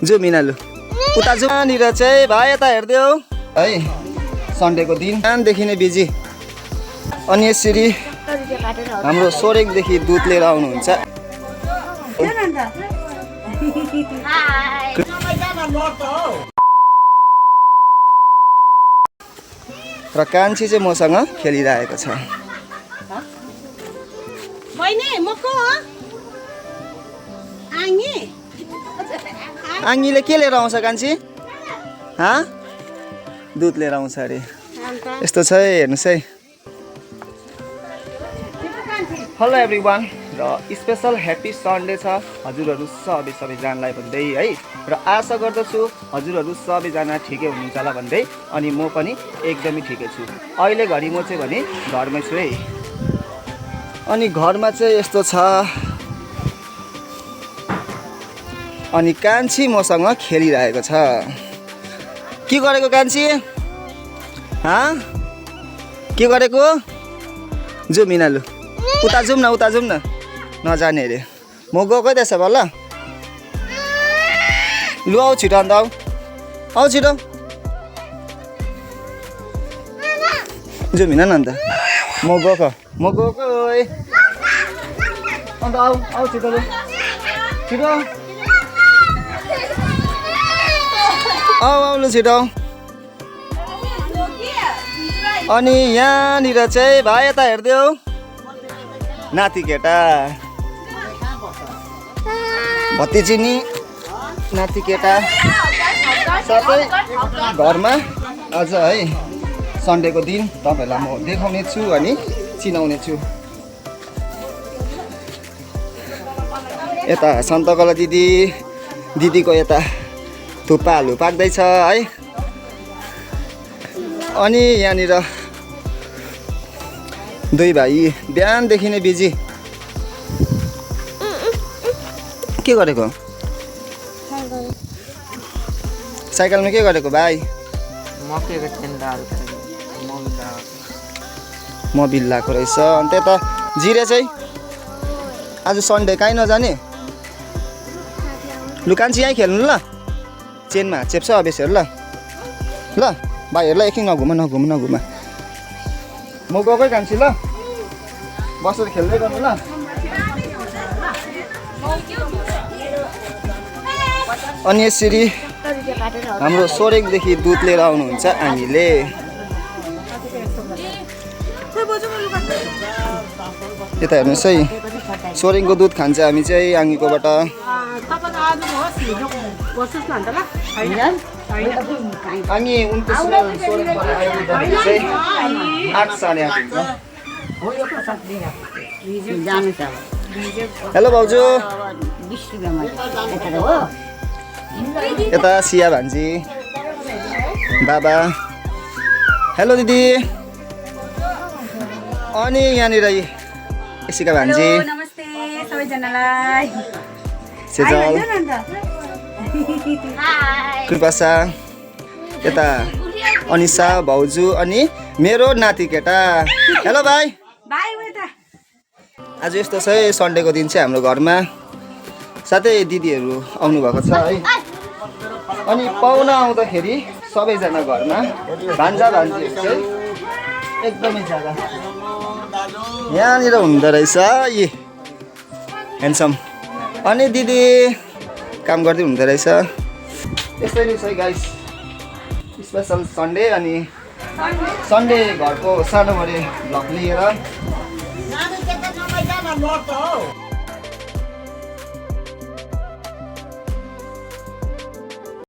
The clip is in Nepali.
जो मिनालु उता जो यहाँनिर चाहिँ भाइ यता हेर्दियौ है सन्डेको दिन बिहानदेखि नै बिजी अनि यसरी हाम्रो सोरेङदेखि दुध लिएर आउनुहुन्छ र कान्छी चाहिँ मसँग खेलिरहेको छ आङ्गीले के लिएर आउँछ कान्छी दुध लिएर आउँछ अरे यस्तो छ हेर्नुहोस् है हेलो एभ्रिवान र स्पेसल ह्याप्पी सन्डे छ हजुरहरू सबैजनालाई भन्दै है र आशा गर्दछु हजुरहरू सबैजना ठिकै हुनुहुन्छ होला भन्दै अनि म पनि एकदमै ठिकै छु अहिले घरि म चाहिँ भने घरमै छु है अनि घरमा चाहिँ यस्तो छ अनि कान्छी मसँग खेलिरहेको छ के गरेको कान्छी के गरेको जो मिनालु उता जाउँ न नजाने अरे म गएको त्यसो भए ल लु आऊ छिटो अन्त आऊ छिटो जो मिना न अन्त म गएको है अन्त आऊ छिटो लु छिटो आऊ लु छिटो अनि यहाँनिर चाहिँ भाइ यता हेर्दियौ नाति केटा भतिजिनी नाति केटा सबै घरमा आज है सन्डेको दिन तपाईँहरूलाई म देखाउने छु अनि चिनाउने छु यता सन्तकला दिदीको यता थुक्पाहरू पाक्दैछ है अनि यहाँनिर दुई भाइ बिहानदेखि नै बिजी के गरेको साइकलमा के गरेको भाइ मोबिल लाएको रहेछ अनि त्यता जिरे चाहिँ आज सन्डे कहीँ नजाने लुकान्छी यहीँ खेल्नु ल चेनमा चेप्छ अभ्यासहरू ल भाइहरूलाई एकछिन नघुम म गएकै कान्छी ल बसेर खेल्दै गर्नु ल अनि यसरी हाम्रो सोरेङदेखि दुध लिएर आउनुहुन्छ आङीले यता हेर्नुहोस् है सोरेङको दुध खान्छ हामी चाहिँ आङीकोबाट आङी उनको सोरेङबाट आइपुग्दाखेरि चाहिँ 8 साढे 8 हुन्छ हेलो भाउजू यता सिया भान्जी बाबा हेलो दिदी अनि यहाँनिर एसिका भान्जी नमस्ते सबैजनालाई सेजल कृपासा यता अनिसा भाउजू अनि मेरो नाति केटा हेलो भाइ आज यस्तो छ है सन्डेको दिन चाहिँ हाम्रो घरमा साथै दिदीहरू आउनुभएको छ है अनि पाहुना आउँदाखेरि सबैजना घरमा भान्जा भान्जीहरू चाहिँ एकदमै ज्यादा यहाँनिर हुँदो रहेछ यी ह्यान्डसम अनि दिदी काम गर्दै हुँदो रहेछ यसरी छ गाइस स्पेसल सन्डे अनि सन्डे घरको सानोबडे भ्लग लिएर